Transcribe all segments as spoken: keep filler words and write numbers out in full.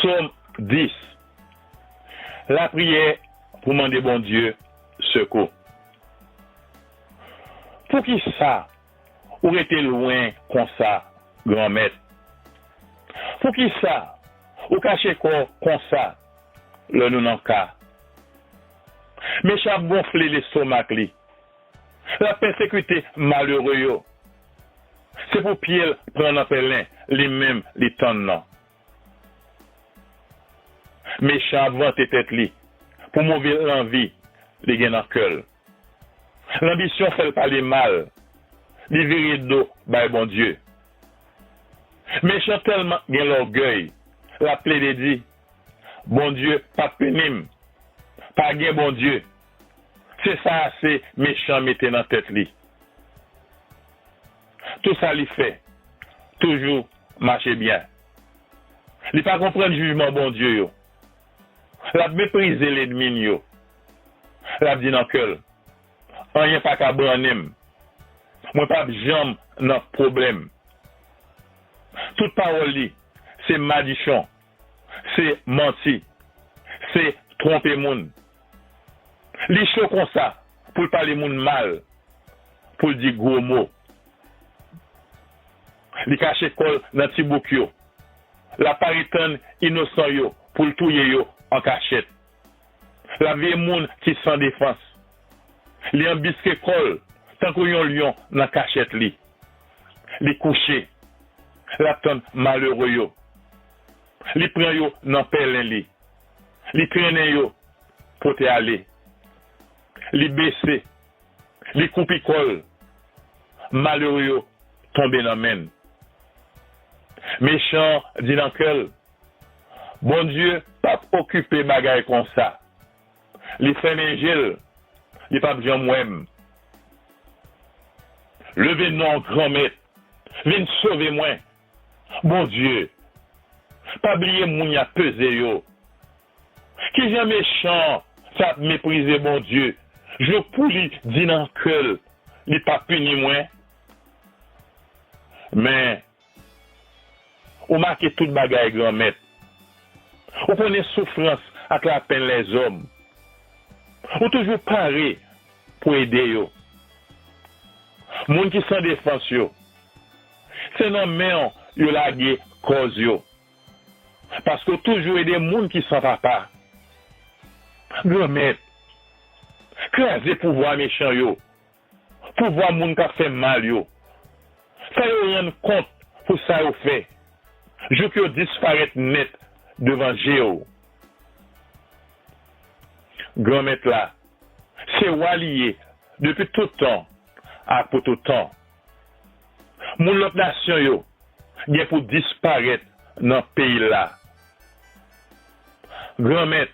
Sòm dis. Lapriyè pou mande Bondye sekou. Poukisa ou rete lwen konsa, Granmèt? Poukisa ou kache kò w konsa lè nou nan ka? Mechan ap gonfle lestomak li. L ap pèsekite malere yo. Se pou pye l pran nan pèlen, li menm li tann nan. Mechan ap vante tèt li pou move lanvi li gen nan kè l. Lanbisyon fè l pale mal, li vire do bay Bondye. Mechan tèlman gen lògèy, l ap plede di, Bondye p ap pini m. Pa gen Bondye. Se sa a se mechan mete nan tèt li. Tou sa li fè toujou mache byen. Li pa konprann jijman Bondye yo. L ap meprize lènmi n yo. L ap di nan kè l, anyen pa ka brannen m. Mwen p ap janm nan pwoblèm. Tout pawòl li se madichon, se manti, se twonpe moun. Li cho konsa pou l pale moun mal, pou l di gwo mo. Li kache kò l nan ti bouk yo. L ap pare tann inosan yo pou l touye yo an kachèt. L ap veye moun ki san defans. Li anbiske kò l tankou yon lyon nan kachèt li. Li kouche. L ap tann malere yo. Li pran yo nan pèlen li. Li trennen yo pote ale. Li bese. Li koupi kò l. Malere yo tonbe nan men l. Mechan an di nan kè l, Bondye p ap okipe bagay konsa. Li fèmen je l, li p ap janm wè m. Leve non w, Granmèt, vin sove mwen. Bondye, pa bliye moun y ap peze yo. Kijan mechan an sa ap meprize Bondye, jouk pou li di nan kè l, li p ap pini mwen? Men, ou make tout bagay, Granmèt. Ou konnen soufrans ak lapenn lèzòm. Ou toujou pare pou ede yo. Moun ki san defans yo, se nan men w yo lage kòz yo. Paske w toujou ede moun ki san papa. Granmèt, kraze pouvwa mechan yo, pouvwa moun k ap fè mal yo. Fè yo rann kont pou sa yo fè, jouk yo disparèt nèt devan je w. Granmèt la, se wa li ye depi tout tan ak pou tout tan. Moun lòt nasyon yo gen pou disparèt nan peyi l la. Granmèt,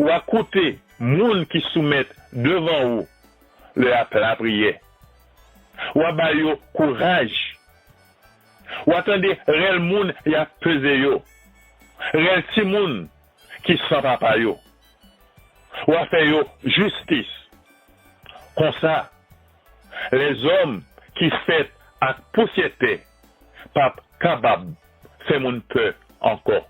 w a koute moun ki soumèt devan ou lè y ap lapriyè. W a ba yo kouraj. W a tande rèl moun y ap peze yo, rèl timoun ki san papa yo. W a fè yo jistis. Konsa, lèzòm ki fèt ak pousyè tè p ap kapab fè moun pè ankò.